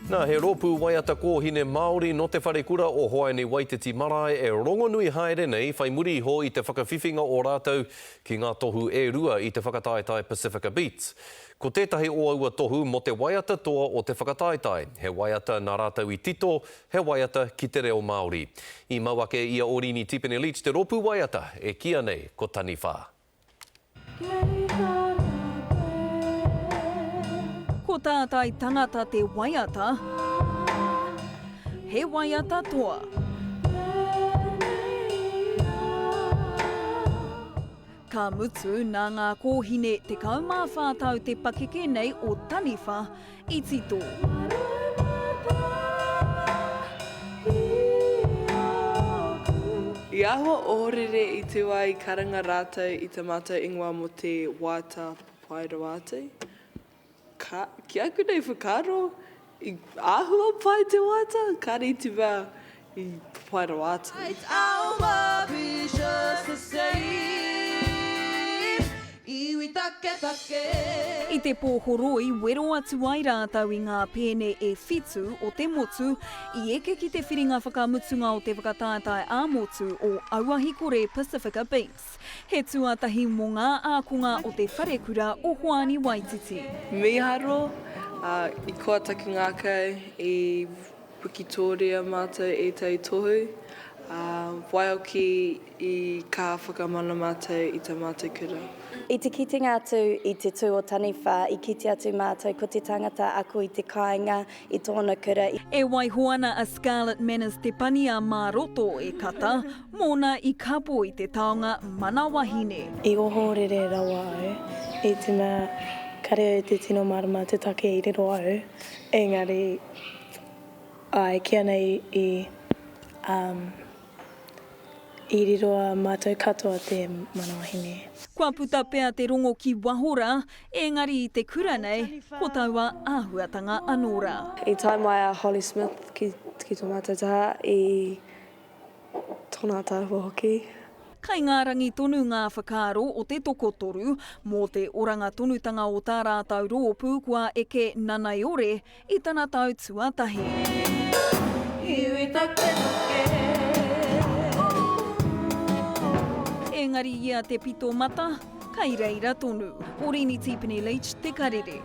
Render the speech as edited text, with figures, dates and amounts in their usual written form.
Nā, he rōpū waiata kōhine Māori nō te wharekura o Hoani Waititi Marae e rongonui haere nei whai muri iho i te whakawhiwhinga o rātou ki ngā tohu e rua i te whakataetae Pasifika Beats. Ko tētahi o aua tohu mō te waiata toa o te whakataetae, he waiata nā rātou i tito, he waiata ki te reo Māori. I mau ake i a Orini Tipene-Leach te rōpū waiata e kīia nei ko Taniwha. Ko Tātai Tangata te waiata, he waiata toa. Ka mutu, nā ngā kōhine 14 tau te pakeke nei o Taniwha i tito. I āhua ohorere i te wā i karanga rātou i ta mātou ingoa mō te waiata papai rawa atu. Ka, ki aku nei whakaaro, i āhua pai te waiata, kāre i te mea i papai rawa atu. Iwi taketake. I te pō horoi, wero atu ai rātou i ngā pēne e whitu o te motu i eke ki te whiringa whakamutunga o te whakataetae ā-motu o Auahi Kore Pasifika Beats. He tuatahi mō ngā ākonga o te wharekura o Hoani Waititi. Mīharo, ā, i koa taku ngākau, i wikitōria mātou ētahi tohu, ā, waihoki I kaha whakamana mātou i tā mātou kura. I te kitenga atu i te tū o Taniwha, i kite atu mātou ko te tangata ako i te kāinga, i tōna kura. E waiho ana a Scarlett Manners Tepania mā roto e kata, mōna i kapo i te taonga mana wahine. I ohorere rawa au, i te mea kare au te tino marama te take i riro au, engari ae ki ana i um. I riro a mātou katoa te mana wahine. Kua puta pea te rongo ki waho rā, engari i te kura nei, ko taua āhuatanga anō rā. I tae mai a Holly Smith ki tō mātou taha, i tōna ataahua hoki. Kai ngā rangi tonu ngā whakaaro o te tokotoru mō te oranga tonutanga o tā rātou rōpū kua eke nanaiore i tana tau tuatahi. Engari ia te pito mata, kai reira tonu. Ko Rini Tipene Leach te karere.